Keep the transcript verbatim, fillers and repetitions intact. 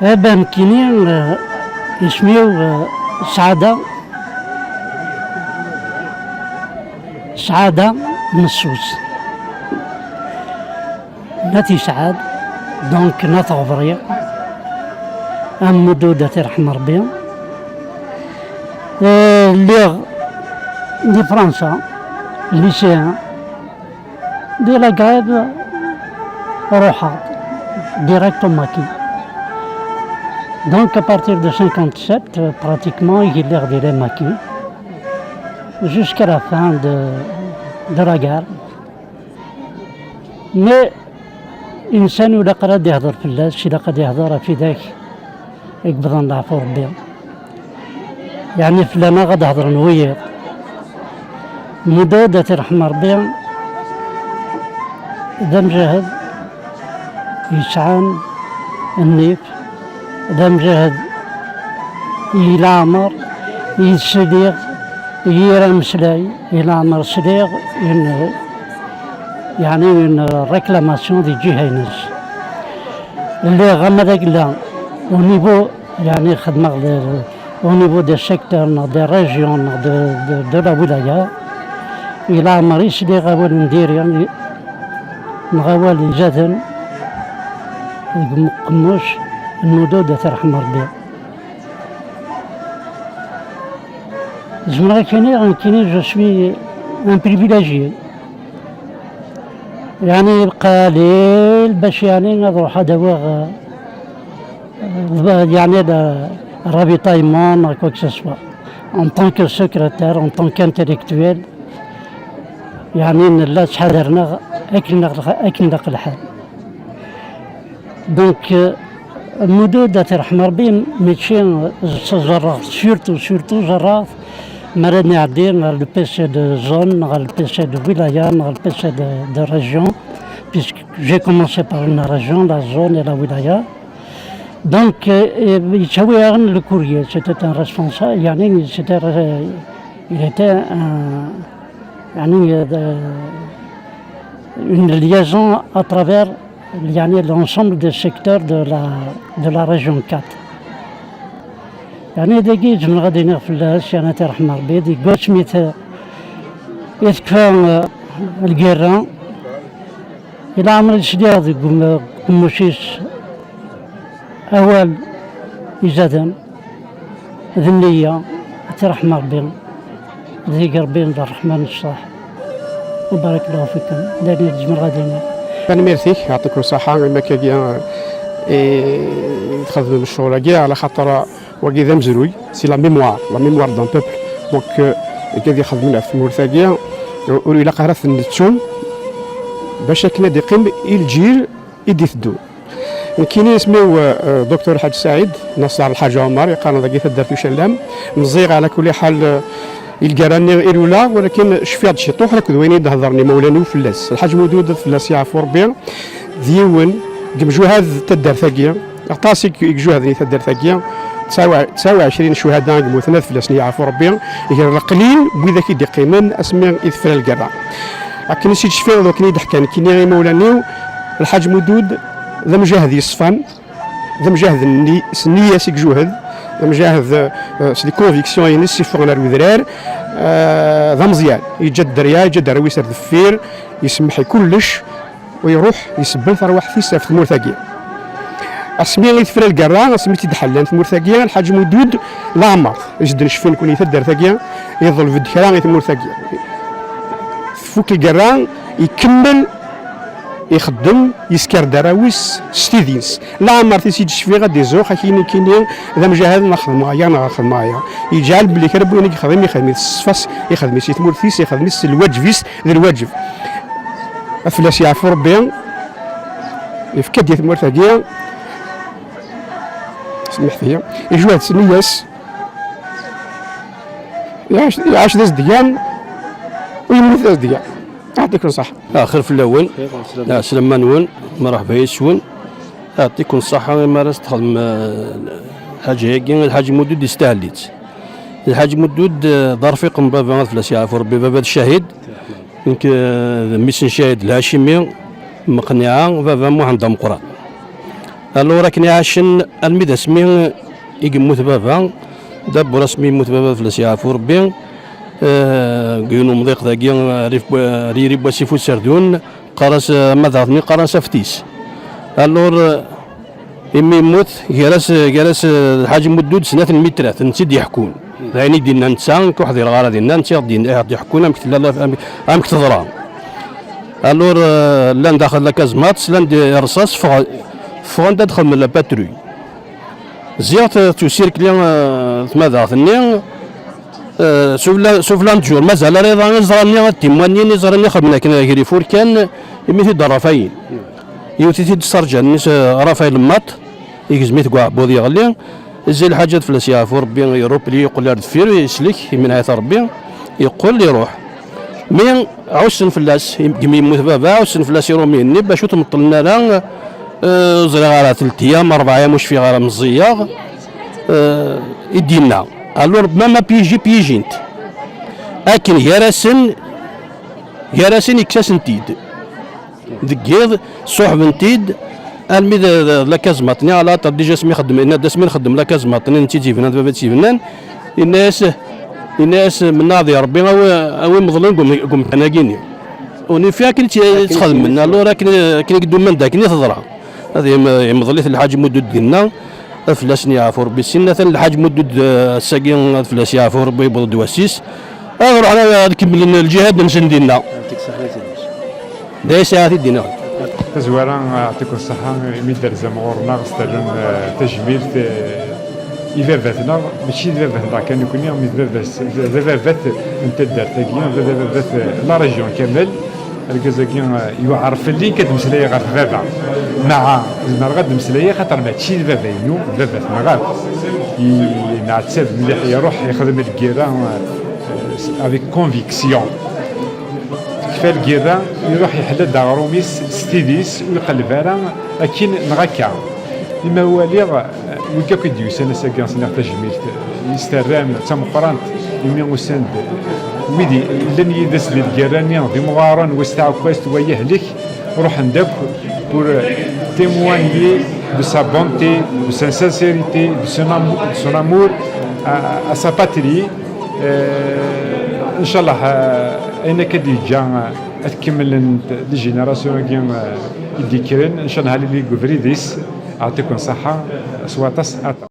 Aba nekkini, eh, isem-iw, eh, Saɛda, Saɛda Messus. N At Yesɛad, donc n At Ɣebri, am Mudud, ad t-irḥem Rebbi. Eh, lliɣ di Fransa, lycéen, di la grève, ruḥeɣ direct au maquis. Donc, à partir de cinquante-sept, euh, pratiquement, i lliɣ di les maquis, jusqu'à la fin de, de la guerre. Mais insan ur ilaq ara ad ihder fell-as, ilaq ad ihder ɣef widak i yewwḍen leɛfu Rebbi. Yeɛni fell-aneɣ ad d-hedren wiyiḍ. Mudud, ad t-irḥem Rebbi, d amjahed yesɛan nnif, d amjahed i leɛmer yesliɣ yir ameslay, i leɛmer sliɣ une, yeɛni une réclamation di lǧiha-ines. Lliɣ ama d agella au niveau, yeɛni xedmeɣ di, au niveau des secteurs, neɣ des régions, neɣ de, de, de la wilaya, i leɛmer i sliɣ awal n diri, neɣ awal izaden deg uqemmuc n Mudud, ad t-irḥem Rebbi. Zemreɣ ad k-iniɣ, nekkini, je suis un privilégié. Yeɛni, yebqa lil bac, yeɛni, ad ruḥeɣ ad awiɣ, euh, yeɛni, le ravitaillement neɣ quoi que ce soit. En tant que secrétaire, en tant qu'intellectuel, yeɛni, nella ttḥadaren-aɣ akken, akken ilaq lḥal. Donc, euh, Mudud, ad t-irḥem Rebbi, mačči, euh, ẓerreɣ-t, surtout, surtout ẓerreɣ-t mi ara nɛeddi ɣer le P C de zone, ɣer le P C de wilaya, ɣer le P C de, de région, puisque j'ai commencé par une région, la zone et la wilaya. Donc, euh, yettawi-aɣ-n le courrier, c'était un responsable, yeɛni, c'était, euh, il était un, yeɛni, euh, une liaison à travers, yeɛni, l'ensemble des secteurs de la, de la région quatre. Yeɛni, dagi zemreɣ ad iniɣ fell-as, yeɛni, ad t-irḥem Rebbi, deg wasmi t-, i tekfa, euh, lgirra, i leɛmer i sliɣ deg um-, uqemmuc-is awal izaden, d nniya, ad t-irḥem Rebbi, ad yeg Rebbi d ṛṛeḥma n ṣṣeḥ. وبارك الله فيكم. D ayen i zemreɣ ad iniɣ. Tanemmirt-ik, yeɛṭikum ṣṣeḥḥa, imi akka-agi, eh, txedmem ccɣel-agi, ɛla xaṭer wagi d amezruy, c'est la mémoire, la mémoire d'un peuple. Donc, euh, akka ad ixedmen ɣef tmurt-agi, ur ilaq ara ad ten-nettu, bac akken ad iqqim i lǧil i d-iteddun. Nekkini isem-iw, euh, Docteur Lḥaǧ Saɛid Naṣer Lḥaǧ Ɛumar, yeqqaren dagi taddart Ucallam. Meẓẓiyeɣ ɛla kulli ḥal, euh, i lgara-nni i lula, walakin cfiɣ-d ciṭuḥ akked wayen i d-hedren imawlan-iw fell-as. Lḥaǧ Mudud, fell-as yeɛfu Rebbi, d yiwen deg yimjuhad n taddart-agi. Aṭas i i ijuhaden i taddart-agi, tesɛa u ɛecrin ccuhada i yemmuten, ad fell-asen yeɛfu Rebbi, gar leqlil n widak i d-iqqimen asmi i tefra lgerra. Akken i s-id-cfiɣ d wakken i d-ḥkan nekkini imawlan-iw, Lḥaǧ Mudud d amjahed yeṣfan, d amjahed n nni-, s nniya-s i ijuhed, d amjahed, eh, s les convictions-ines iffɣen ar wedrar, eh, d ameẓyan, yeǧǧa-d dderya, yeǧǧa-d arraw-is ar deffir, isemmeḥ i kullec, u iruḥ isebbel tarwiḥt-is ɣef tmurt-agi. Asmi i tefra lgerra, asmi i tt-id-ḥellan tmurt-agi, Lḥaǧ Mudud, leɛmer i s-d-necfi nekkni taddart-agi, iḍleb-d kra i tmurt-agi. Tfuk lgerra, ikemmel ixeddem, yesker-d arraw-is s tidi-ines. Leɛmer i s-id-cfiɣ ad d-izuxx, akini, kini, d amjahed, neɣ xedmeɣ aya, neɣ xedmeɣ aya. Yeǧɛel belli kra n wayen i yexdem, ixdem-it s ṣṣfa-s, ixdem-it si tmurt-is, ixdem-it s lwaǧeb-is, d lwaǧeb. Ad fell-as yeɛfu Rebbi, yefka-d i tmurt-agi, semmeḥt-iyi, ijuhed s nniya-s, iɛac, iɛac d azedgan, u yemmut d azedgan. Yeɛṭikum ṣṣeḥḥa. Axir fell-awen. Ɛeslama-nwen. Mṛeḥba yes-wen. Yeɛṭikum ṣṣeḥḥa imi ara s-txedmem, eh, lḥaǧa-agi, Lḥaǧ Mudud yestahel-itt. Lḥaǧ Mudud, eh, d arfiq n baba, ad fell-as yeɛfu Rebbi, baba d ccahid. Nekk, eh, d mmi-s n ccahid Lhacimi Meqniɛa, baba Muḥend Ameqqran. Alors akken i ɛacen almi d asmi i yemmut baba, dabur asmi yemmut baba fell-as yeɛfu Rebbi, eh, deg yiwen umḍiq dagi, eh, rif, eh, riri n wasif userdun, qqar-as, eh, ama daɣen qqar-as aftis. Alors, eh, imi yemmut, gar-as, gar-as, eh, Lḥaǧ Muddud snat n lmitrat, netta i d-iḥekkun. D ayen i d-yenna netta, nekk ur ḥdireɣ ara dinna, netta i ɣ-d-yen-, i ɣ-d-iḥekkun amek tella la-, amek, amek teḍra. Alors, eh, llan daxel la kazmaṭ, slan-d i rrṣaṣ, ffɣ-, ffɣen-d ad xedmen la patrouille. Ziɣ t-, tusirkli, eh, tmadaɣt-nni, eh, sufla, sufla n ttjur, mazal ara iḍan iẓra-nni ad timwanin, iẓra-nni xedmen akken gar ifurkan, imi t-id-rrafayin. Yiwet-it-id s tarǧa-nni s, eh, Rafael Maṭ, igzem-it deg uɛebbuḍ yeɣli, izzi lḥaǧa ad fell-as yeɛfu Rebbi, irupli, yeqqel ar deffir, yeslek, imenɛet Rebbi, yeqqel, iruḥ. Mi ɛussen fell-as, imi yemmut baba, ɛussen fell-as Irumiyen-nni, bac ur t-meṭṭlen ara, eh, ur ẓriɣ ara, telt iyam, rebɛ iyam, ur cfiɣ ara, meẓẓiyeɣ, eh, i d-yenna. Alors, même piégé, piégé-nt. Akken gar-asen, gar-asen, yekkes-asen-t-id. Deg yiḍ, suḥben-t-id, armi d, d, d la kazmaṭ-nni, ala aṭer, déjà asmi xeddem, yenna-d asmi nxeddem la kazmaṭ-nni, netta i tt-ibnan, d baba i tt-ibnan, yenna-yas, yenna-yas, mennaɣ di Rebbi, awi, awi imeḍlen deg um-, deg umkan-agi-nni. Ur nifi akken i tt-, i tt-xedmen, alors akken, akken i yeddumman d akken i teḍra. Ad yem-, yemḍel-it Lḥaǧ Muddud dinna, ad fell-asen yeɛfu Rebbi. Sin atan Lḥaǧ Muddud, eh, ass-agi ad fell-as yeɛfu Rebbi, yewweḍ-d wass-is. Ad ruḥen ad, ad kemmlen lǧihad-nsen dinna. D ayen sɛiɣ ad t-id-iniɣ. Tazwara, yeɛṭikum ṣṣeḥḥa, imi d-terzam ɣur-neɣ, s-terram, eh, tajmilt, eh, i baba-tneɣ, mačči d baba-tneɣ kan nekkni, mi d baba-s, d, d baba-t n taddart-agi, d baba-t n la région kamel. Argaz-agi, eh, yewɛer fell-i ad d-meslayeɣ ɣef baba. Meɛna, zemreɣ ad d-meslayeɣ, xaṭer mačči d baba-inu, d baba-tneɣ akk. I-, yenɛettab mliḥ, iruḥ yexdem lgirra, eh, avec conviction. Tekfa lgirra, iruḥ iḥella-d aɣrum-is s tidi-s, ur iqelleb ara akken neɣ akka. Imi waliɣ, eh, wigi akk i d-yusan ass-agi, sniɣ tajmilt, eh, i s-terram d tameqqrant, imi usan-d wid i-, llan yid-s di lgirra-nni, d imɣaren, wa s tɛekkazt, wa yehlek, ruḥen-d akk pour témoigner de sa bonté, de sa sincérité, de son amour, de son amour à, à sa patrie. Eh, ncallah, eh, ayen akka d-yeǧǧa, eh, ad kemmlent les générations-agi, eh, i d-yekkren, ncallah ad nili deg ubrid-is. Ɛṭikum ṣṣeḥḥa s waṭas, aṭas.